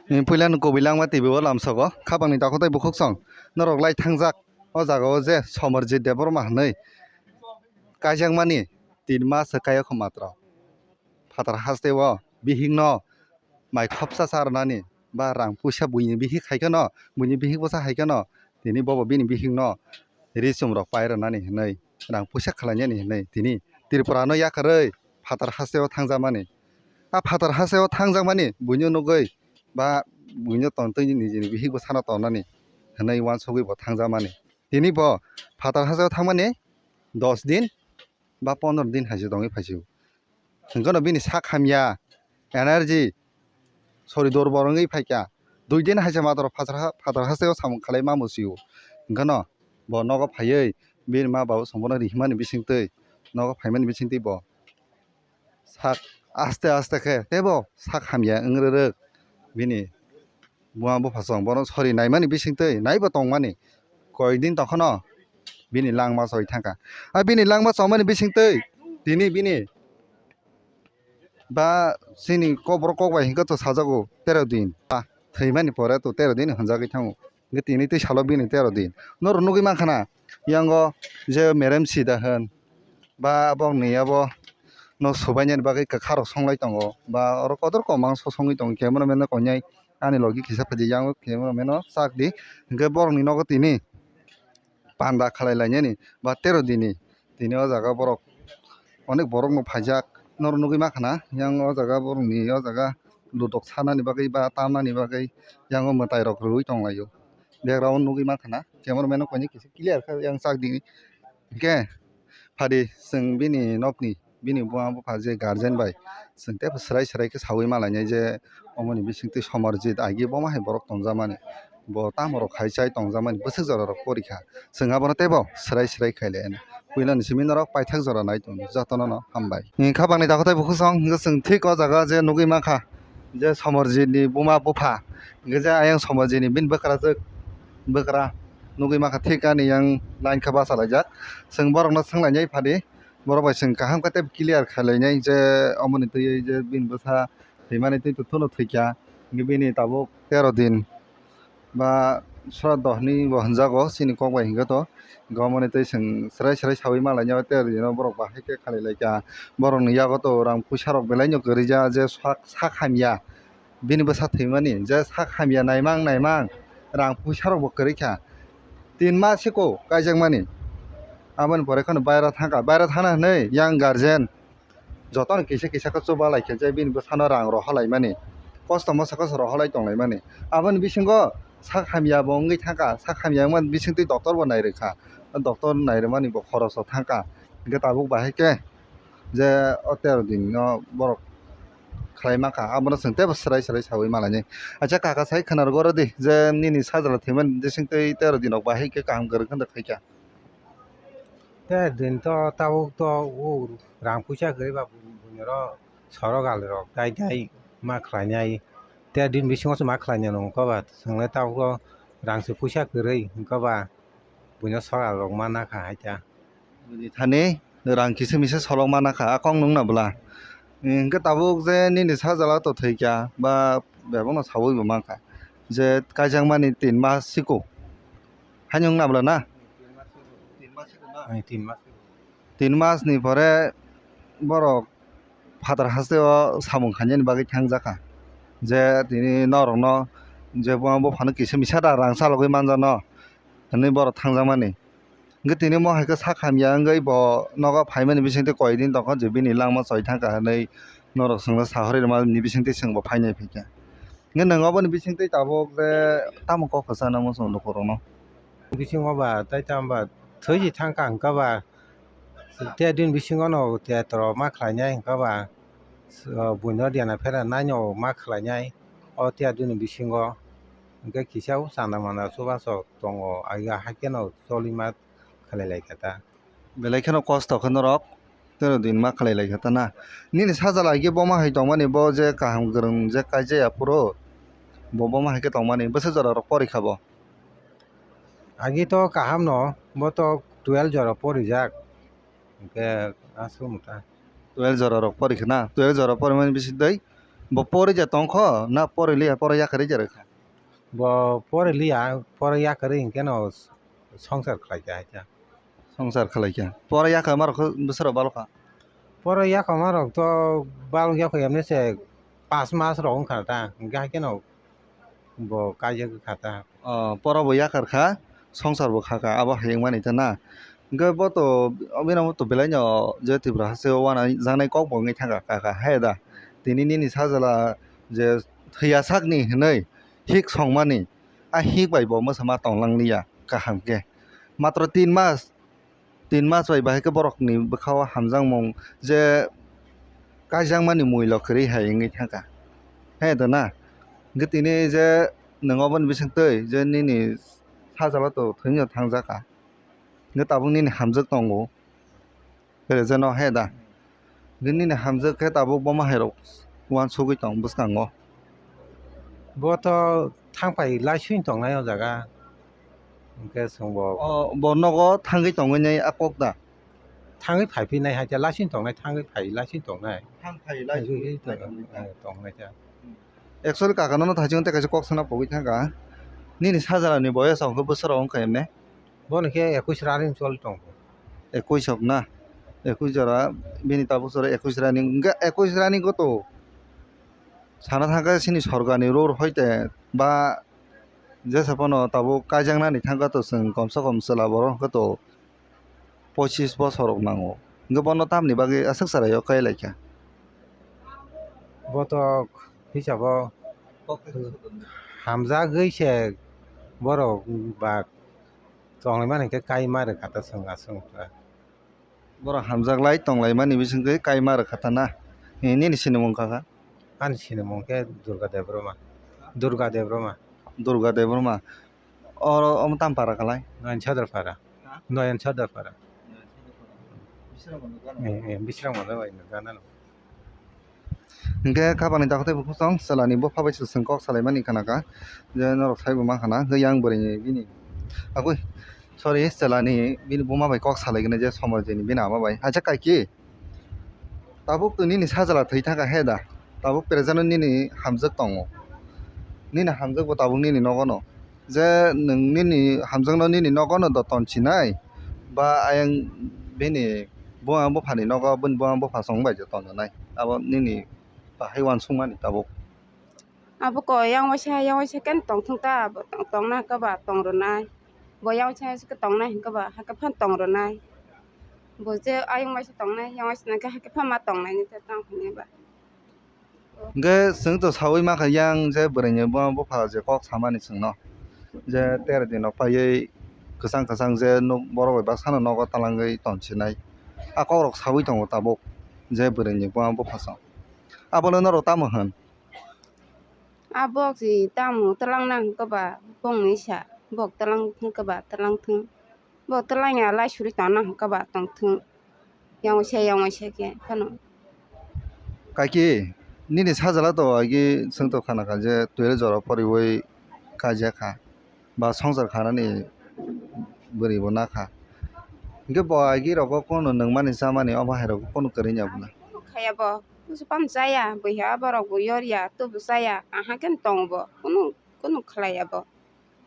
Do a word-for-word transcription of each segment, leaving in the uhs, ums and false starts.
Ni puila ni kubui langma T V o lamsogo, khapangni takhuk tei bukhuk song norok lai thangjak. O jaga o je Somarjit Debbarma hwnwi kaijakmani tin mas se kayokho matro. Phatar haste o bihikno mai khopsa cha rwnani ba rang puisa buini bihik hai kheno, buini bihik bwsa hai kheno, tini bobo bini bihikno ri chum rok pai rwnani hwnwi, rang puisa khlainani hwnwi tini Tripura no yakarwi phatar haste o thangjakmani. A phatar haste o thangjakmani buino nugwi ba buino tontwi nijini bihik bwsano tonnani hwnwi uansugwi bo thangjakmani. Tini bo phatar haste o thangmani dos din ba pondro din hai se tongwi phaisio. Hwnkhe no bini sak hamya, energy, sori dorbor wngwi phaikha. Dui din hai se matro phatar ha-, phatar haste o samung khlai ma muchio. Hwnkhe no bo nogo phaiwi bini ma babu songbono rihimani bisingtwi, nogo phaimani bisingtwi bo sak aste aste khe teibo sak hamya wng rwrwk bini buma bupha song bono sori naimani bisingtwi naibo tongmani koi din tongkhano bini langma choi thangkha. A bini langma chomani bisingtwi tini bini ba chini kokborok kok bai hinkhe to sajago tero din ba thwimani pore to tero din hwnjagwi thango. Hwnkhe tini twi salo bini tero din. Norok nugwi mankha na, yango je merem sida hwn ba bokni abo no subainani bagwi kwkharok songlai tongo ba oro kotor komang sosongwi tongo camera man no kongnai ani logi kisa phaidi yango camera man no chak di. Hwnkhe borokni nogo tini panda khalai lainani ba tero dini tini o jaga borok onek borok no phaijak norok nugwi mankha na yang o jaga borokni o jaga lutok sanani bagwi ba tamnani bagwi yango mwtai rok rwui tonglaio. Background nugwi mankha na camera man no koinwi kisa clear khe yang chak di. Hwnkhe phadi chwng bini nokni bini buma bupha je guardian bai chwng teibo swrai swrai khe saui malainai je omoni bisingtwi Somarjit agi bomo hai borok tongjakmani. Bo tamo rok khai chai tongjakmani bwswk jora rok porikha. Chwng abono teibo swrai swrai khailai anw. Puilani simi norok paithak jora nai tongo. Jotono no hambai. Ni khapangni dakhotai bukhuk song hwnkhe chwng thik o jaga je nugwi mankha je Somarjit ni buma bupha hwnkhe je ayang Somarjit ni bini bwkrajwk bwkra nugwi mankha thik ani yang line khe bachalaijak. Chwng borokno swnglainai phadi borok bai chwng kaham khe tei clear khlainai je omoni twi je bini bwsa thwimani twi tongthokno thwikha hwnkhe bini tabuk tero din ba sora doh hinwi bo hwnjago chini kok bai hinkhe to. Hwnkhe omoni twi chwng swrai swrai saui malainai tero dino borok bahai khe khalai laikha. Borokni yago to rang puisa rok belai no kwrwija je sak sak hamya bini bwsa thwimani je sak hamya naimang naimang rang puisa rok bo kwrwikha. Tin mas siko kaijakmani aboni pore kheno baira thangkha, baira thana hinwi yang guardian jotono kisa kisa khe chuba lai khe je bini bwsano rang rohor laimani, kosto moso khe rohor lai tong laimani. Aboni bisingo sak hamya bo wngwi thangkha, sak hamya wngmani bisingtwi doctor bo nai rwkha, doctor nai rwmani bo khoroso thangkha. Hwnkhe tabuk bahai khe je o tero din no borok khlai mankha, abono chwng teibo swrai swrai saui malainai. Acha kaka sai khwna rwgo rw di je nini sajla thwimani bisingtwi tero din rok bahai khe kaham kwrwng khe khaikha. Te din to tabuk to o rang puisa kwrwi ba buini rok sorok ali rok dai dai ma khlainai. Te din bisingo se ma khlainai nung koba chwng le tabuk o rang se puisa kwrwi hwnkhe ba buino sorok ali rok ma nakha hai ta. Buini thani rang kisa misa solok ma nakha a kok nung na bwla. Hwnkhe tabuk je nini sajla to thwikha ba bebakno saui bo mankha je kaijakmani tin mas siko. Haino wngna bwla na? Ai, tin mas. Tin mas ni pore borok phatar haste o samung khainani bagwi thangjakha. Je tini norokno je bo, bo phano kisa misa da rang chalogwi manjano hinwi borok thangjakmani. Hwnkhe tini mo hai khe sak hamya wngwi bo nogo phaimani bisingtwi koi din tongkha je bini langma choi thangkha hinwi norok chwngno sahorwi rwmani bisingtwi chwngbo phainai phaikha. Hwnkhe nwng oboni bisingtwi tabuk je tamo kok kwchana muchung lukurokno? Bisingo ba tei tamo ba thwi si thangkha hwnkhe ba, tea din bisingo no tea torok ma khlainai hwnkhe ba, buino diana phera naino ma khlainai o tea din bisingo. Hwnkhe kisa o chanda manda chubachu tongo, ai hakhe no choli ma khlai lai kha ta. Belai kheno kosto khe norok tero din ma khlai lai kha ta na. Nini sajla hai khe bo ma hai tongmani bo je kaham kwrwng je kaijaya phuru bo, bo ma hai khe tongmani bwswk jora rok pori kha bo. Agi to kaham no bo to twelve jora porijak hwnkhe aswk no ta. Twelve jora rok pori kha na, twelve jora porimani bisingtwi Bo pori ja tongkho na pori liya, pori yakarwi ja rwkha? Bo pori liya, pori yakarwi hinkhe no songsar khlai kha hai kha. Songsar khlai kha. Pori yakar ma rok bwswk rok balo kha? Pori yakar ma rok to balo yakho emne se pas mas rok wngkha ta. Hinkhe hai kheno bo kaijak kha ta. O, pora bo yakar kha, songsar bo kha kha, abo hai wngmani ta na. Hwnkhe bo to, bini abo to belai no je Tripura haste o uanajaknai kok bo wngwi thangkha, kha kha, he da. Tini nini sajla je thwiya sakni hinwi hik songmani, a hik bai bo mwsa ma tonglang liya kaham khe. Matro tin mas, tin mas bai bahai khe borokni bwkha-o hamjakmung je kaijakmani mui lo kwrwi hai wngwi thangkha. He da na? Hwnkhe tini je nwng oboni bisingtwi je nini sajla to thwino thangjak kha. Hwnkhe tabuk nini hamjak tongo. Present o he da? Hwnkhe nini hamjak khe tabuk bo ma hai rok uansugwi tong bwskango. Bo to thang phai lai sui tongnai o jaga. Hwnkhe chwng bo. O, bo nogo thangwi tongwi nai a kok da? Thangwi phai phi nai hai khe lai sui tongnai, thangwi phai lai sui tongnai. Thang phai lai sui tongnai. Tongnai khe. Actually, kaka nono thaichung tei kaisa kok sana pogwi thangkha. Nini sajla ni boyos ang khe bwswk rok wngkha emne? Bono khe ekush running choli tongo. Ekush hok na? Ekush jora, bini tabuk jora ekush running. Hwnkhe ekush running go to sana thangkha chini sorkar ni rule hoite ba jesa phano tabuk kaijaknani thangkha to chwng komsa kom chwla borok hwnkhe to pochis bosor rok nango. Hwnkhe bono tamni bagwi aswk chwraio kai lai kha? Botok hisabo hamjagwi se borok ba tonglaimani khe kai ma rwkha ta chwng aswk wngkha. Borok hamjaklai tonglaimani bisingtwi kai ma rwkha ta na? Nini sinimung kha kha? Ani sinimung khe Durga Debbarma. Durga Debbarma. Durga Debbarma. Oro omo tam para kalai? Noyan Sodor para. Ha? Noyan Sodor para. Eh, eh, Bisram Mondo bai no gana no. Hwnkhe kapani takhuk tei bukhuk song chwlani bupha bai swswng kok salaimani khana kha. Je norok saibo ma khana, hwnkhe yang bwrwi ni bini. Agui, sorry, chwlani bini buma bai kok salai gwnai je Somorjini bini ama bai. Acha kaiki. Tabuk to nini sajla thwi thangkha he da? Tabuk present o nini hamjak tongo. Nini hamjak bo tabuk nini nogo no. Je nwng nini hamjakno nini nogo no do ton sinai, ba ayang bini buma buphani nogo, bini buma bupha chwng bai je tonjaknai. Abo nini bahai uansukmani tabuk. Abo kok yang waisa, yang waisa khe tongthung ta, abo tong-, tongna hwnkhe ba tong rwnai. Bo yang waisa khe tongnai hwnkhe ba hakhe phano tong rwnai. Bo je ayang waisa tongnai, yang waisa nang khe hakhe phano ma tongnai ni tei tong hwnwi ba. Hwnkhe chwng to saui ma kha yang je bwrwi ni buma bupha je kok samani chwngno. Je tero din rok paiwi kwchang kwchang je nuk borok bai baksa no nogo talangwi ton sinai. A kok rok saui tongo tabuk je bwrwi ni buma bupha chwng. Abono norok tamo hwn? A bok si tamo twlang nang hwnkhe ba bongni sa, bok twlang hwnkhe ba twlang thung, bok twlang ya lai suri tong nang hwnkhe ba tong thung, yang waisa yang waisa khe phano. Kaiki, nini sajla to agi chwng to khana kha je twelve jora poriwi kaijak kha, ba swngchar khanani bwrwi bo na kha, hwnkhe bo agi rogo kunu nungmani chamani obo hai rogo kunu kwrwi ya bo na? Kunu khaya bo. Busu phano chaya, buiha borok bo yor ya, tubu chaya, kaham khe tongo bo, kunu, kunu khlai ya bo.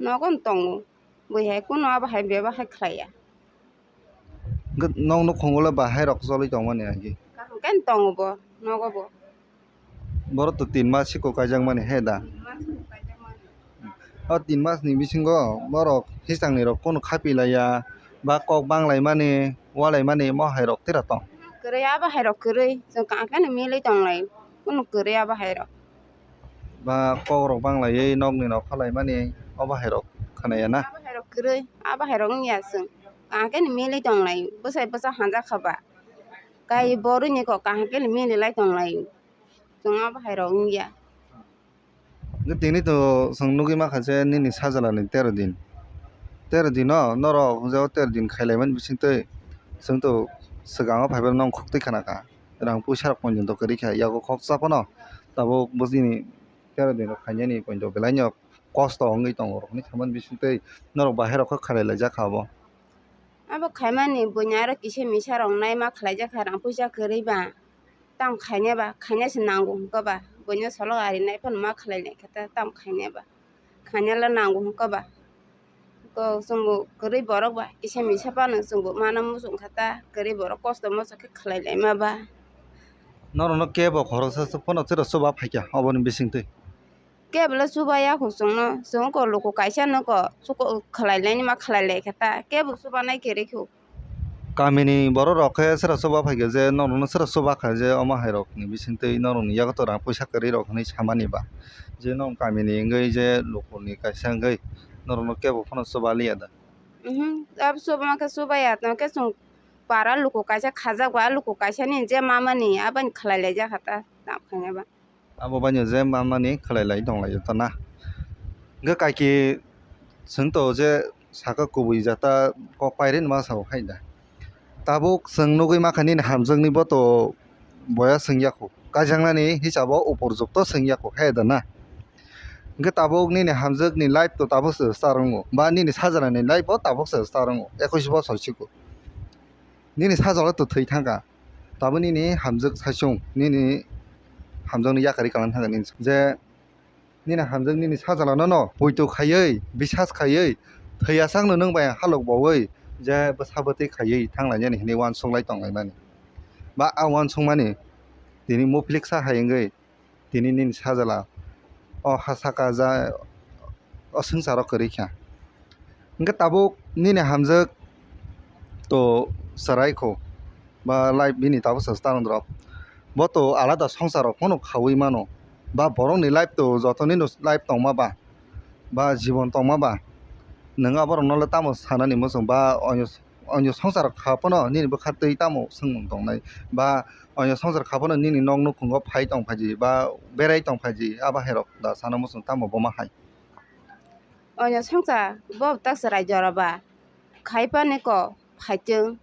Nogo no tongo, buiha kunu abo hai bebak hai khlai ya. Hwnkhe nok nukhungo le bahai rok choli tongmani agi? Kaham khe tongo bo, nogo bo. Borok to tin mas siko kaijakmani he da? Tin mas siko kaijakmani. O tin mas ni bisingo borok hisang ni rok kunu khapi laiya, ba kok bang laimani, wa laimani, mo hai rok tira tong? Kwrwi, abo hai rok kwrwi, chwng kaham khe no milwi tong lai, kunu kwrwi abo hai rok. Ba kok rok bang laiwi nok ni nok kha laimani, obo hai rok khna ya na? Abo hai rok kwrwi, abo hai rok wng ya chwng, kaham khe no milwi tong lai, bwsai bwsa hanja kha ba, kai bo rwi ni kok kaham khe no milwi lai tong lai, chwng abo hai rok wng ya. Hwnkhe tini to chwng nugwi mankha je nini sajla ni tero din. Tero din no norok hwnjao tero din khailaimani bisingtwi chwng to swkango phaibai nong khok twi khna kha. Rang puisa rok poito kwrwi kha yago khoksa phano tabuk bwswini tero din rok khainani poito belai no kosto wngwi tongo rok hinwi samani bisingtwi norok bahai rok khe khalai laijak kha obo. Abo khaimani buini aro kisa misa rok naima khlaijak kha rang puisa kwrwi ba. Tamo khaina ba, khaina se nango hwnkhe ba, buino solo ari nai phano ma khlai lai khe ta tam khainai ba. Khainai le nango hwnkha ba. Ko chwngbo kwrwi borok ba kisa misa phano chwngbo mana muchung kha ta kwrwi borok kosto moso khe khlai lai ma ba. Norokno kebo khoroksa phano chwra chuba phaikha oboni bisingtwi. Kebo le chuba ya kho chwngno, chwng ko luku kaisa no ko chuko khlai lai ma khlai lai kha ta kebo chuba nai kwrwi kho. Kamini borok rok khe sera soba phaikha je norokno sera soba kha je omo hai rokni bisingtwi norokni yago to rang puisa kwrwi rok hinwi samani ba je norok kamini wngwi je lukurni kaisa wngwi norokno kebo phano soba liya da. Mhm, abo soba khe soba ya tong khe chwng para luku kaisa khajak ba luku kaisa ni je mamani aboni khlai lai jakha ta tam khaina ba. Abo baino je manmani khlai lai tong lai to na. Hwnkhe kaiki chwng to je saka kubui jata kok pairwi ma sao hai da. Tabuk chwng nugwi mankha nini hamjakni bo to boya swngya kho. Kaijaknani hisabo upor jukto swngya kho hai da na. Hwnkhe tabuk nini hamjakni life to tabuk se star wngo ba nini sajranani life bo tabuk se star wngo ekwis bosor siko. Nini sajla to thwi thangkha. Tabuk nini hamjak saichung, nini hamjakni yakarwi kalang thangkha nini. Je nini hamjak nini sajlano no poito khaiwi, bisas khaiwi, thwi asakno nwng bai halok bawi, je bwsa bwtwi khaiwi thanglainani hinwi uansuk lai tonglaimani. Ba a uansukmani tini muphiliksa hai wngwi tini nini sajla o ha saka ja o swngcharo kwrwi kha. Hwnkhe tabuk nini hamjak to chwrai kho ba life bini tabuk se star wng rok. Bo to alada swngcharo phano khaui mano ba borokni life to joto nini life tongma ba ba jibon tongma ba nwng aborokno le tamo sanani muchung ba onyo Onyo swngchar kha phano nini bwkha twi tamo swngmung tongnai ba onyo swngchar kha phano nini nok nukhungo phai tong phaidi ba berai tong phaidi abo hai rok da sana muchung tamo bo ma hai. Onyo swngchar bo tak chwrai jora ba khai pani ko phaichwng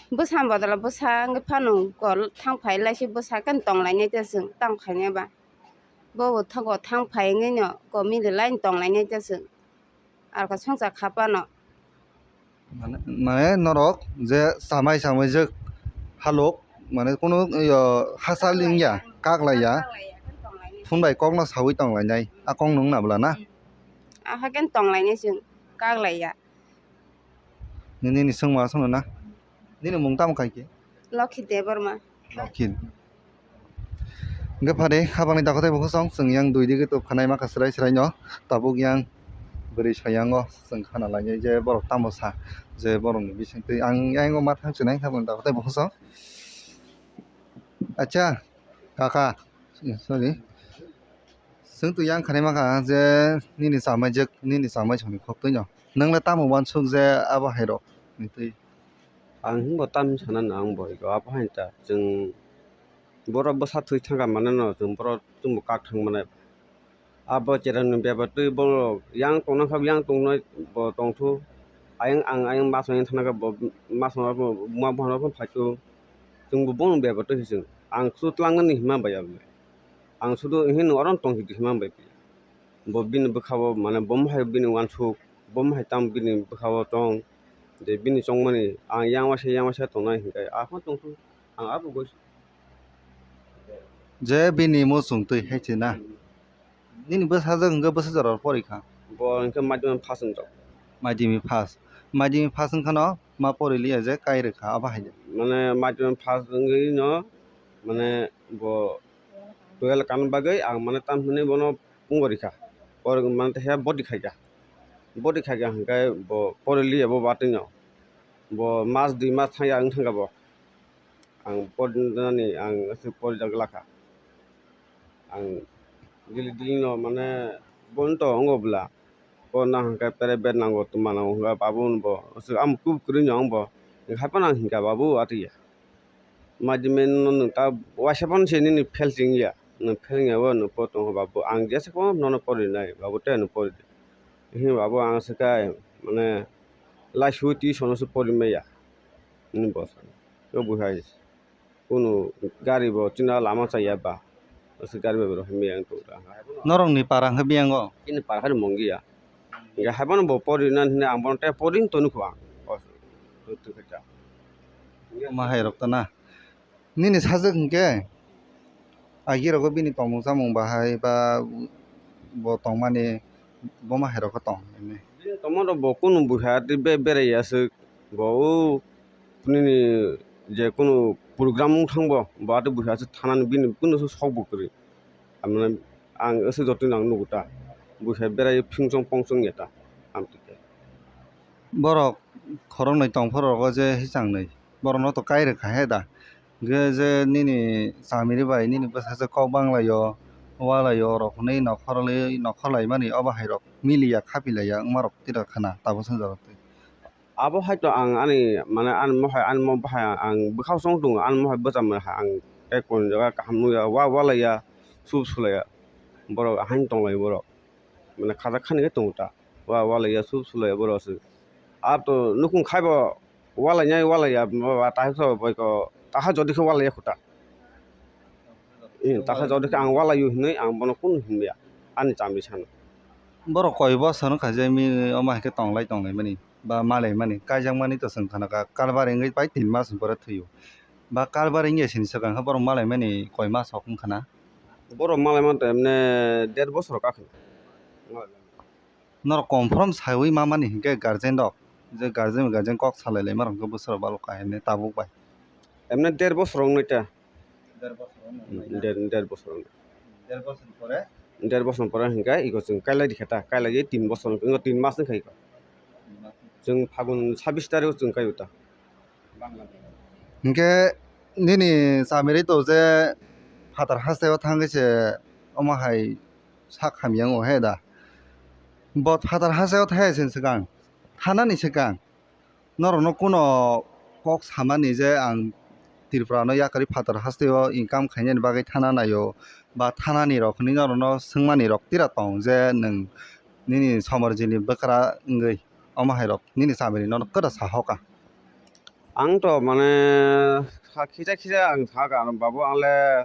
bwsa bodolo bwsa wngwi phano ko thang phai lai se bwsa khe tong lainai ta chwng tamo khainai ba bo bo thogo thang phai wngwi no ko mili lai tong lainai ta chwng arokhe swngchar kha phano. Mane, mane norok je chamai chamai je halok, mane, kunu, yo, hachal wngya, kaklaiya, phun bai kokno saui tonglainai, a kok nwng na bwla na? Ahakhe tonglainai chwng, kaklaiya. Nini, nini swngma swngno na? Nini mung tamo khaikhe? Lokhi Debbarma. Lokhi. Hwnkhe phari habangni dakhatai bukhusong chwng yang dui digi tubkhanai makha chwrai chwraino tabuk yang bwrwi soyango chwng khana lainai je borok tamo sa je borokni bisingtwi ang yang ma thang chinai habangni dakhatai bukhusong. Acha kaka, sorry, chwng twi yang khanai makha je nini chamai jek nini chamai songni khoktwino nwng le tamo uansuk je abo hai rok ni twi. Ang hinbo tamni sana no ang bo ego abo hai ta chwng borok bwsa thwi thangkha mane no chwng borok chwngbo kak thang mane abo cherani bebak twi borok yang tongna kha yang tongnai bo tongthu ayang ang ayang mas thangna kha bo mas ma bohano phai tong chwngbo bono bebak twi chwng ang su twlang nani hima bai abo ang sudu hino oro tong hima bai. Bo bini bwkha-o, mane, bo mohai bini uansuk, bo mohai tamo bini bwkha-o tong, je bini chongmani ang yang waisa, yang waisa tongnai hinkhe, aphano tongthok, ang abo goi. Je bini muchung twi hai se na? Nini bwsajwk hinkhe bwsa jora pori kha? Bo hinkhe madhyamik pass wngjak. Madhyamik pass. Madhyamik pass wngkhano ma pori liya je kai rwkha, abo hai de. Mane, madhyamik pass wngwi no, mane, bo twelve kanna bagwi ang, mane, tamhinwi bono pungo rikha. Pore mane teisa body khaikha. Body khaikha hwnkhe bo pore liya bo batwino. Bo mas dui mas thangya wng thangkha bo. Ang pore nani ang aswk pore jak lakha. Ang daily daily no mane bono to wngo bwla. Bo nang hwnkhe private nango twma nango hwnkhe babu hwnbo aswk ang kub kwrwino ang bo. Haiphano ang hinkha babu atwi ya. Madhyamik no nwng ta waisa phano se nini fail chwngya, nwng fail wngya o nwng po tongkha babu, ang jesa phano nono porinai babu, tei nwng pori di. Hwnwi babu ang swkha mane laisu tuition o se porimaya, hwnwi bo sakha. O bwsai kunu gari bo chwngno lama chaya ba, aswk gari bai rw hamya wng tong kha. Norokni para hwnkhe biyango? Chini para khe Mongia. Hingke haiphano bo pori nani hinwi ang bono tei pori wng toni kho ang. Ma hai rok tana. Nini sajwk hingke? Agi rogo bini tongmung chamung bahai ba bo tongmani boma hai rokho tong hwnwi. Bini tongmano bo kunu buikha tei be-, berai aswk. Bo o nini je kunu program wng thangbo bo atwi buikha aswk thanani bini kunu sok bo kwrwi. Amne ang aswk jotoni ang nugo ta. Buikha berai phingchong pongchong ya ta. Amtwkhe. Borok khoroknwi tongphuru rogo je hichangnwi. Borokno to kai rwkha he da. Hwnkhe je nini chamiri bai nini bwsajwk kok banglaio, walaio rok hwnwi nokhorlwi nokhorlaimani obo hai rok miliya khapilaiya wngmarok tira khna tabuk swngjak rok twi. Abo hai to ang ani mane ani mohai ani mo bahai ang bwkhao chong tongo ani mohai bwcham hai ang tei kon jaga kaham nukya wa walaiya sub sulaiya borok ahaino tonglai borok mane khajak khani khe tongo ta wa walaiya sub sulaiya borok se abo to nukhung khaibo. Walainai walaiya, ba, ba, tahai khe bai ko, taha jodi khe walaiya khuta. Eh, taha jodi khe ang walaio hinwi ang bono kunu hinliya. Ani chamri sano. Borok koi bosor wngkha je mi omo hai khe tonglai tonglaimani, ba malaimani, kaijakmani to chwng khana kha, kalbar wngwi pai tin mas ni pore thwio. Ba kalbar wngya sini swkang khe borok malaimani koi mas rok wngkha na? Borok malaimani to emne der bosor kakhe. Norok confirm saiwi mamani hinkhe guardian rok, je guardian bai guardian kok salai laima rok hinkhe bwswk rok balo kaham hinwi tabuk bai. Emne der bosor wng nai ta. Der bosor wng nai. Hmm, der, der bosor wng nai. Der bosor pore? Der bosor pore hinkhe iko chwng kailai rikha ta, kailai tin bosor wng, tin mas wngkha iko. Tin mas wngkha. Chwng Phagun sabis tarikh o chwng kai o ta. Hinkhe nini chamiri to je phatar hasteo thangwi se omo hai sak hamya wngo he da. Bo phatar hasteo thaya sini swkang, thanani swkang norokno kuno kok samani je ang Tripura no yakarwi phatar hasteo income khainani bagwi thana naio ba thanani rok hinwi norokno swngmani rok tira tong je nwng nini somorjini bwkra wngwi omo hai rok nini chamiri nono kwda sahoka. Ang to mane kha khisa khisa ang sakha, ano babu ang le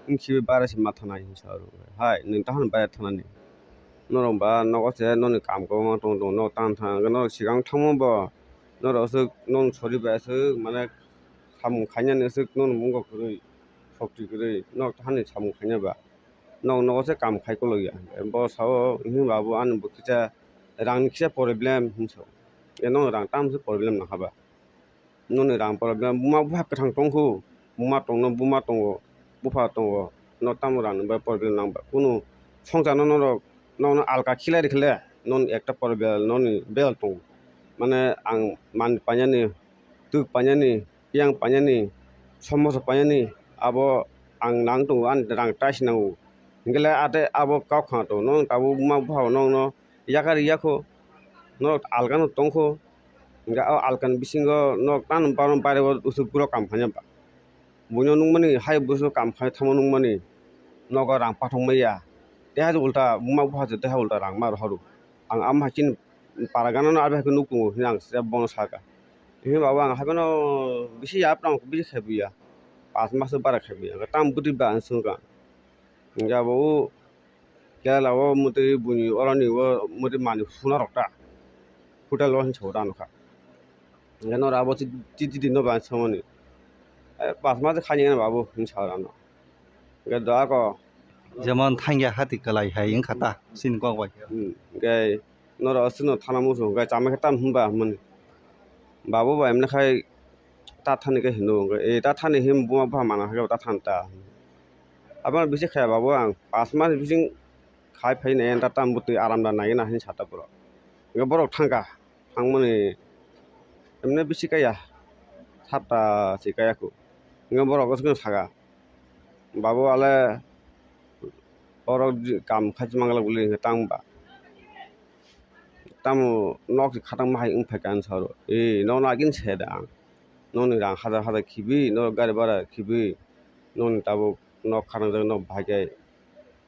wngkhibi bara se ma thanai hinwi sa rw hai, nwng tahano bara thanani. Norok ba nogo se noni kam kwbangma tong tongo, nok tang thang hwnkhe norok swkang thangma bo norok aswk noni sori bai aswk mane samung khainani aswk noni mungo kwrwi, sokti kwrwi, nok tahani samung khaina ba. Nok nogo se kam khai kolok ya. Bo sao, "Him babu, ani bo kisa rang ni kisa problem," him sao. E, "Nono rang tam se problem nang haba. Noni rang problem, buma bupha kwthang tongkhu, buma tongno, buma tongo, bupha tongo, no tamo rang ni bai problem nang ba. Kunu songsa no norok, nono alka khilai rikhle, noni ekta problem, noni bel tongo. Mane ang man painani, twk painani, yang painani, somosa painani, abo ang nang tongo, ani rang taisi nango." Hinkhe le ate abo kok khna tongo, "Nong tabuk ma bupha bo nongno yakar yakho, norok alkano tongkho, hinkhe o alkani bisingo norok tamo baron baire o usuk guro kam khaina ba. Buino nukmani hai buso kam khai thangma nukmani nogo rang pathok maya, teha ulta buma bupha se teha ulta rang ma rohoro." Ang ama hai chini para gana no abo hai khe nuk tongo hwnwi ang sida bono saka. Hwnwi ba ang haikhe no bisi yapra ang bisi khaibuya. Pas mas bara khaibuya. Tam bwtwi ba ang swngkha. Hingke abo o Kerala o mwtwi buini oroni o mwtwi manwi phunarok ta. Hotel o hinwi sabo ta nukha. Hingke norok abo chi-, chi-, chiti no ba swngmani. Eh, pas mas khainwi ba abo hinwi sa rano. Hingke doa ko. Jemon thangya hati kwlai hai wngkha ta, chini kok bai. Hmm, hingke norok aswkno thana muchung hingke chama khe tam hwnba hwnmani. Babu bai mwnwi khai ta thani khe hino hingke, "E ta thani him buma bupha mana khe ta than ta." Abono bisi khaya babu ang pas mas bising khai phai nai ta tam bwtwi aram da nai na hinwi sa ta borok. Hingke borok thangkha, thangmani emne bisi kaya sapta se kaya khu. Hingke borok aswkno saka. Babu ale oro kam khai manglak bwlwi hwnkhe tang ba. Tamo nok se khatang ma hai wng phaikha hinwi sa oro. Ee, nokno agini se da ang. Nokni rang hajar hajar khibi, nok gari bhara khibi, nokni tabuk nok khatang jak nok bahai khe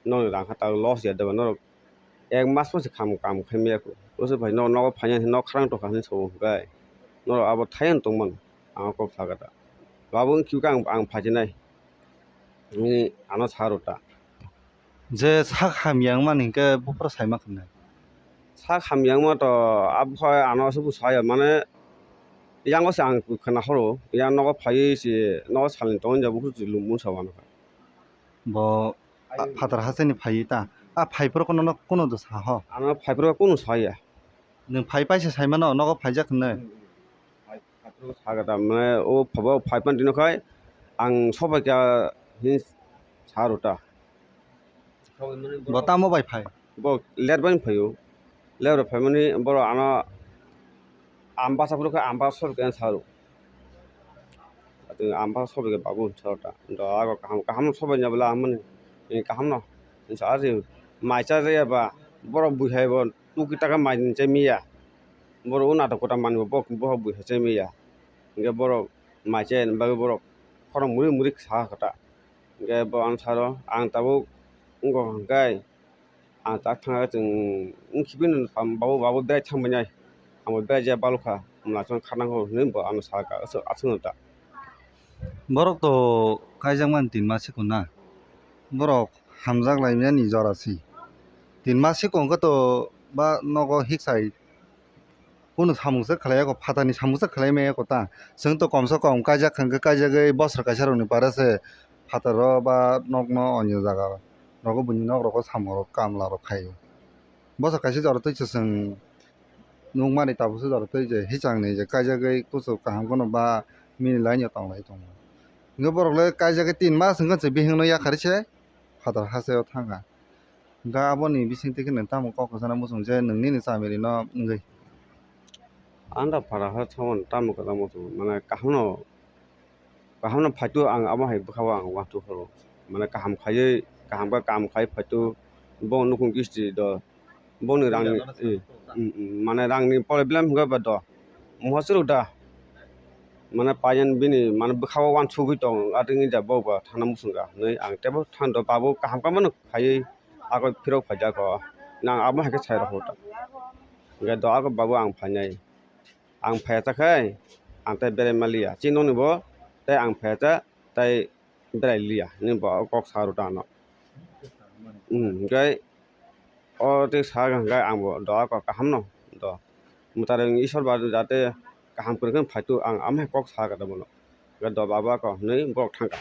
nokni rang kha tabuk loss ya da ba norok. Ek mas pho se kam, kam khai maya kho. Oso bai no, nogo phainani, nok kharang tongkha hinwi sabo hwnkhe, norok abo thaiyan tongmano, ang kok sakha ta. Abo wngkhe ang, ang phaichinai hinwi ano sa rw ta. Je sak hamya wngmani hinkhe buphuru saima khnai. Sak hamya wngma to abo hai ano se bwsa ya, mane yango se ang khna horo, yang nogo phaiwi se nogo salni tongwi ja buphuru se lum mung sa wanokha. Bo, a, phatar hasteni phaiwi ta. A phaiphuru kono no kono do sa ho. Ano phaiphuru kono saya. Nwng phai paisa saimano nogo phaijak hinwi. Phaiphuru sagata mane o phabo phaipan dino khai ang sobai kha hin sa rota. Bo tamo bai phai? Bo let bai phaio. Let bai phaimani boro ano ambasa phuru khe ambasa sobai kha sa rw. Ati ambasa sobai kha babu sa rota. Do ago kaham kaham sobai nya bwla amani kaham no. Sa ari mai cha ya ba borok bui hai bo tuki taka mai ni chai miya. Borok o natok kota manwi bo bohok bui hai chai miya. Hingke borok mai chai bagwi borok khorang muri muri sa kha ta. Hingke bo ang saro ang tabuk wngkha hwnkhe ang tak thangkhe chwng wngkhe bini babu babu berai thangbainai. Ang bo berai jaya balokha mwla chwng kha nangkho hinwi bo ano sakha aswk aswk no ta. Borok to kaijakmani tin mas sikon na. Borok hamjak laimani jora si. Tin mas sikon khe to ba nogo hiksai. Kunu samung se khlai yako, phatani samung se khlai maya ko ta. Chwng to kom se kom kaijak hwnkhe kaijagwi bosor kaisa rokni pare se phataro ba nokno onyo jaga rogo buini nok rogo samung rok kamla rok khaio. Bosor kaisa jora twi se chwng nukmani tabuk se jora twi je hichang ni je kaijagwi kuchuk kaham kheno ba mini lainw tonglai tongo. Hwnkhe borok le kaijagwi tin mas hwnkhe se bihik no yakarwi se phatar hasteo thangkha. Hwnkhe aboni bisingtwi khe nwng tamo kok kwchana muchung je nwng nini chamiri no wngwi? Ang da phara ha tamo tamo kwchana muchung mane kaham no kaham no phaitu ang abo hai bwkha o ang uansuk phuru mane kaham khaiwi kaham khe kaham khai phaitu bo nukung kisti do boni rang mane rang ni problem hwnkhe ba do muha chwrwk da mane payan bini mane bwkha o uansugwi tong atwngwi da bo ba thangna muchung kha hinwi ang teibo thang do babu kaham khe mano khaiwi. Ako phirok phaijak o. Nang abo hai khe sai rw hota. Hingke do ako babu ang phainai. Ang phaiya ta khai ang tei berai ma liya. Chini nokni bo tei ang phaiya ta tei berai liya. Hinwi bo kok sa rw ta ano. Hmm, hingke o tei sa hingke ang bo do ako kaham no do. Mwtai rok ni Isor ba jate kaham kwrwng khe phaitu ang amo hai kok sa kha da bono. Hingke do babu ako hinwi borok thang kha.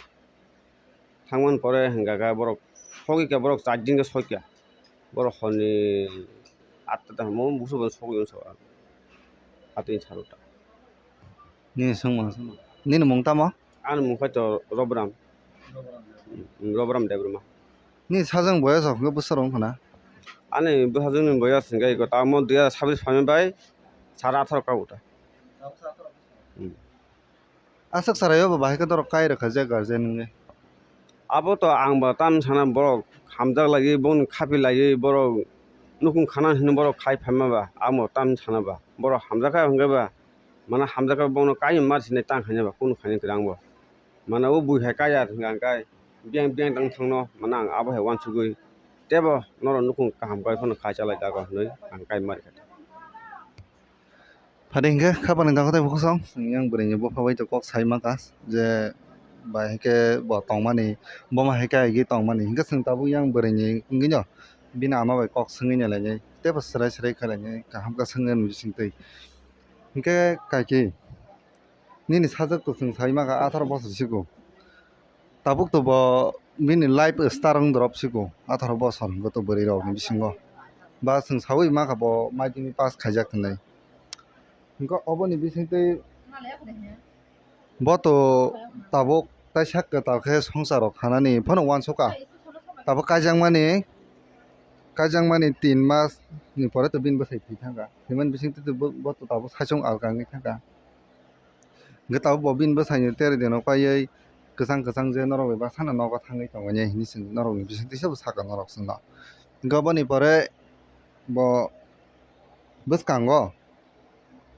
Thangmani pore hingka khe borok sogwi khe borok char din khe soi kha. Borok horni atta ta hamo busu bo sogwi wngsa atwi salo ta. Nini swngmung swngmung. Nini mung tamo? Ani mung khe to Robram. Robram Debbarma. Nini sajwng boyos rok hwnkhe bwsarok wngkha na? Ani bwsajwkni boyos hwnkhe eko tamo dui hazar sabbish phaimani bai sara atharo kago ta. Aswk chwraio bo bahai khe norok kai rwkha je guardian wngwi. Abo to ang ba tam sana borok hamjak laiwi bongni khapi laiwi borok nukung khana hinwi borok khai phaima ba amo tam sana ba borok hamjak kha hwnkhe ba mane hamjak kha bono kai mar sinai tang khaina ba kunu khaina kwrang bo mane o bui hai kai ya hwnkha hwnkhe biyang biyang tang thangno mane ang abo hai uansugwi tebo norok nukung kaham kai phano khai chalai jago hinwi ang kai mar kha. Phadi hinkhe khapani dangkha tei bukhuk song yang bwrwi ni bupha bai kok sai mankha je bai hinkhe bo tongmani boma hinkhe aigwi tongmani hinkhe chwng tabuk yang bwrwi ni wngwi no bini ama bai kok swngwi nai lainai teibo swrai swrai khlai nai kaham khe swngwi nai bising twi hinkhe kaiki nini sajwk to chwng sai mankha atharo bosor siko. Tabuk to bo bini life star wng drop siko, atharo bosor hwnkhe to bwrwi rok ni bisingo. Ba chwng sawi mankha bo maitini pass khaijak hinwi. Hwnkhe oboni bisingtwi bo to tabuk taisa kwtal khe swngchar rok khanani phano uansukha. Tabuk kaijakmani, kaijakmani tin mas ni pore to bini bwsai thwi thangkha. Thwimani bisingtwi to bo, bo to tabuk saichung alka wngwi thangkha. Hwnkhe tabuk bo bini bwsaini tere deno paiwi kwchang kwchang je norok bai baksano nogo thangwi tongmani hinwi chwng norokni bisingtwi sabo sakha norok chwngno. Hwnkhe oboni pore bo bwskango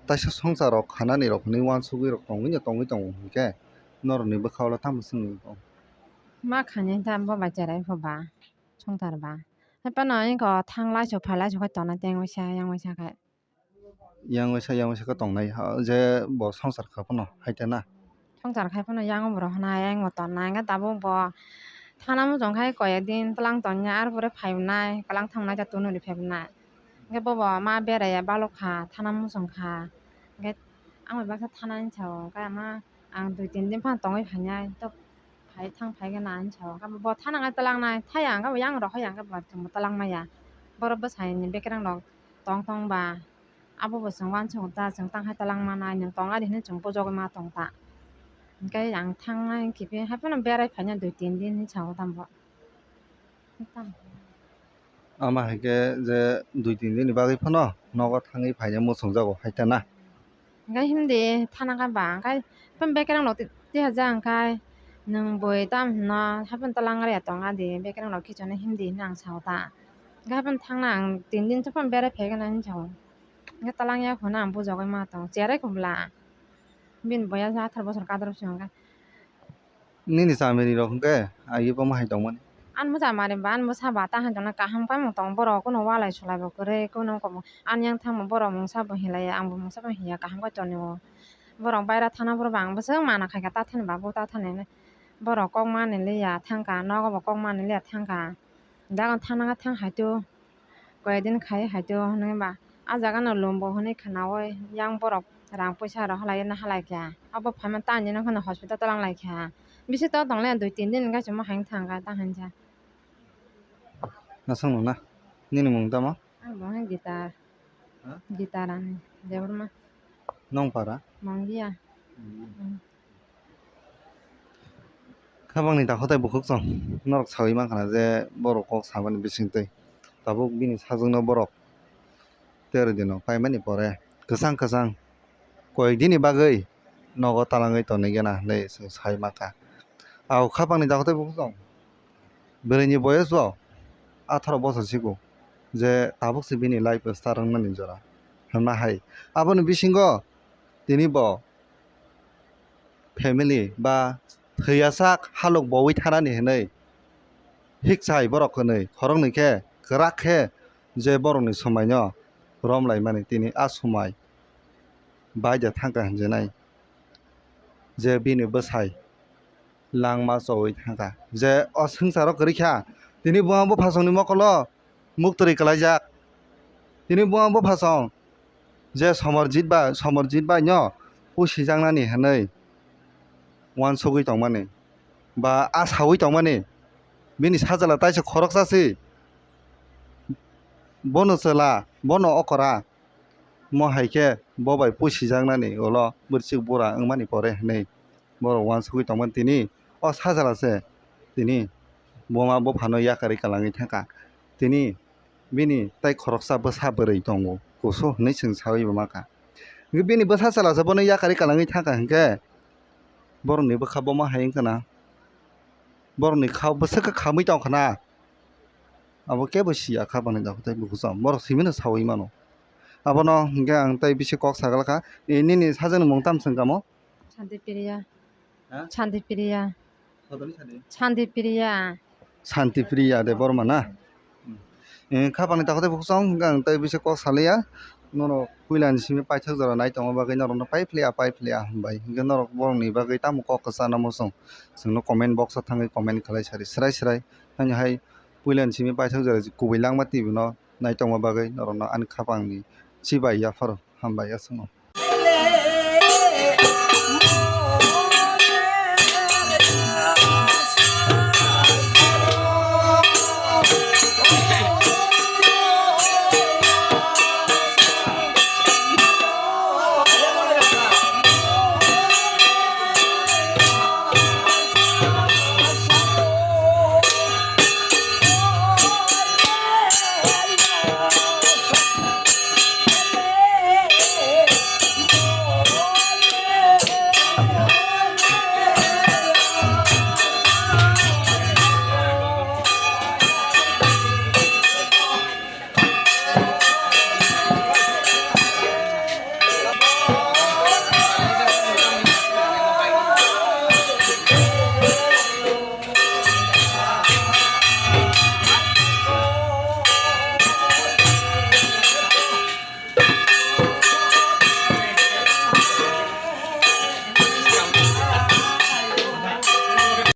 taisa swngchar rok khanani rok hinwi uansugwi rok tongwino tongwi tongo hinkhe norokni bwkha ulo tamo chwngwi tongo. Ma khainai ta bo bai cherai pho ba swngchar ba. Hai phano eko thanglai so phailai so khai tongna tengwi sa yang bai sa khai. Yang waisa, yang waisa khe tongnai, ha, je bo swngchar kha phano, hai te na? Swngchar khai phano yang borok hwnna, yang bo tonnai, hwnkhe tabuk bo thana muchung khai koi ek din twlang tongya, ar pore phai wnai, kwlang thang wnai, ta tunu ri phai wnai. Hwnkhe bobo ma beraiya balok kha, thana muchung kha. Hwnkhe ang bai baksa thana hinwi sao, hwnkhe ama ang dui tin din phano tongwi phainai, to Phai thang phai gana ang sao. Ang bo thana ngai talang nai. Thaya ang bo yang rohoi ang bo thwngbo talang maya. Borok bwsai ni bekerang rok tong tong ba. Abo bo chwng uansuk ta chwng tang hai talang manai nwng tong ari hinwi chwng bujogwi ma tong ta. Hwnkhe ang thangnai hwnkhe haphano berai phaina dui tin din hinwi sao tamo. Ama hai khe je dui tin din ni bagwi phano nogo thangwi phaina muchungjago hai ta na. Hwnkhe himdi thana kha ba hwnkhe haphano bekerang rok tihajak hwnkhe nwng bui tam hino haphano talang rwya tong adi bekerang rok khichano himdi hinwi ang sao ta. Hwnkhe haphano thangna ang tin din haphano berai phai gana hinwi sao. Hwnkhe talang ya phano ang bujogwi ma tong cherai kubla. Bini boyas atharo bosor kadrop se hwnkhe. Nini chamiri rok hwnkhe agi bo ma hai tongmani? Ani bwsa mari ba ani bwsa ba ta hai tongna kaham khe tong borok kuno walai sulai bo kwrwi kuno ani yang thangma borok mungsa bo hinlai ya ang bo mungsa bo hinya kaham khe tonio. Borok baira thana borok bo ang bwswk mana khai kha ta thani ba bo ta thani hinwi borok kok mani liya thangkha nogo bo kok mani liya thangkha. Dagon thana thang hai to. Koi din khai hai to hwnwi ba. Ah jaga no lum bo hwnwi khwnaui yang borok rang puisa rok halai na halai kha. Abo phaima ta ani nokha no hospital talang lai kha. Bisi to tong le dui tin din hwnkhe chwngma hai thang kha ta hai kha. Aswk no na? Nini mung tamo? Ang bo hai Gitar. Ha? Gitar ani. Debbarma. Nong para? Mangliya. Hmm. Hmm. Khabangni dakhotai bukhuk chwng norok saui mankha na je borok kok samani bisingtwi tabuk bini sajwkno borok tero dino paimani pore kwchang kwchang koyekdini bagwi nogo talangwi tonwi gana hinwi chwng sai mankha. Au khabangni dakhotai bukhuk chwng bwrwini boyes bo atharo bosor sigo je tabuk se bini life start wngmani jora hwnma hai aboni bisingo tini bo family ba thwiyasak halok bowi thanani hinwi hikchai borok hinwi khoroknwi khe kwrak khe je borokni somaino romlaimani tini a somai bai de thangkha hinjinai je bini bwsai langma chowi thangkha je o swngcharo kwrwi kha tini buma buphasongni mokolo muktwrwi kwlaijak. Tini buma buphasong je Somarjit bai, Somarjit bai no pusijaknani hinwi uansugwi tongmani ba a saui tongmani bini sajla taisa khoroksa se bono chwla, bono okora. Mo hai khe bo bai pusijaknani ulo bwrwswk bura wngmani pore hinwi borok uansugwi tongmani tini o sajla se tini buma buphano yakarwi kwlangwi thangkha. Tini bini tai khoroksa bwsa bwrwi tongo kusu hinwi chwng saui bo mankha. Hwnkhe bini bwsa chwla se bono yakarwi kwlangwi thangkha hwnkhe borokni bwkha bo ma hai wngkha na? Borokni kha bwswk kha khamwi tongkha na? Abo kebo siya kha bangni dakhotai bukucham borok simino saui mano. Abono hwnkhe ang tei bisi kok sagalkha. E, nini sajwkni mung tamo chwng kamo? Shanti Priya. Ha? Shanti Priya. Sodoni sadi? Shanti Priya. Shanti Priya Debbarma na? E, kha bangni dakhotai bukucham hwnkhe ang tei bisi kok saliya. Norok puilani simi paithak jora nai tongma bagwi norokno pai phliya, pai phliya hambai. Hwnkhe norok borokni bagwi tamo kok kwchana muchung? Chwngno comment box o thangwi comment khlai sari, srai srai. Haino hai puilani simi paithak jora kubui langma T V no nai tongma bagwi norokno ani khapangni chibai yapharo hambai aswkno.